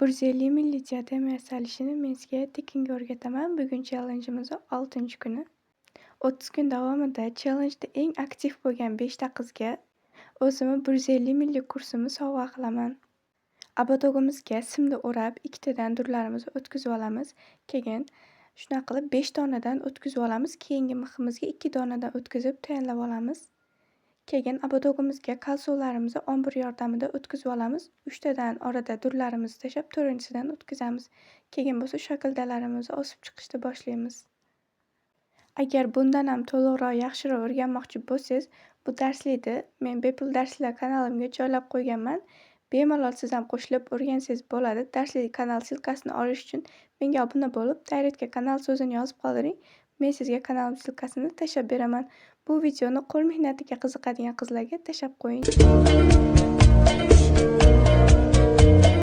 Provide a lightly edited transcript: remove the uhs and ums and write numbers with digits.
150 minglik diadema yasalishini men sizga tekinga o'rgataman. Bugun challenge'imizni 6-kuni. 30 kun davomida challenge'da eng aktiv bo'lgan 5 ta qizga o'zimni 150 minglik kursimni sovg'a qilaman. Ободогimizga simni o'rab, ikkitadan durlarimizni o'tkazib olamiz. Keyin shunaqa qilib 5 donadan o'tkazib olamiz. Keyingi miximizga 2 donadan o'tkazib tayinlab olamiz. Keyin ободогimizga кольцоlarimizni ombir yordamida o'tkazib olamiz. 3 tadan orada durlarimizni tashlab, to'rtinchisidan o'tkazamiz. Keyin bo'lsa shakildalarimizni osib chiqishni boshlaymiz. Agar bundan ham to'liqroq, yaxshiroq o'rganmoqchi bo'lsangiz, bu darslikni men bepul darsliklar kanalimga joylab qo'yganman. Bemalol siz ham qo'shilib o'rgansangiz bo'ladi. Darslik kanal ссылкасini olish uchun menga obuna bo'lib, Directga kanal so'zini yozib qoldiring. Men sizga kanalim ссылкасini tashlab beraman. Bu videoni qo'l mehnatiga qiziqadigan qizlarga tashlab qo'ying.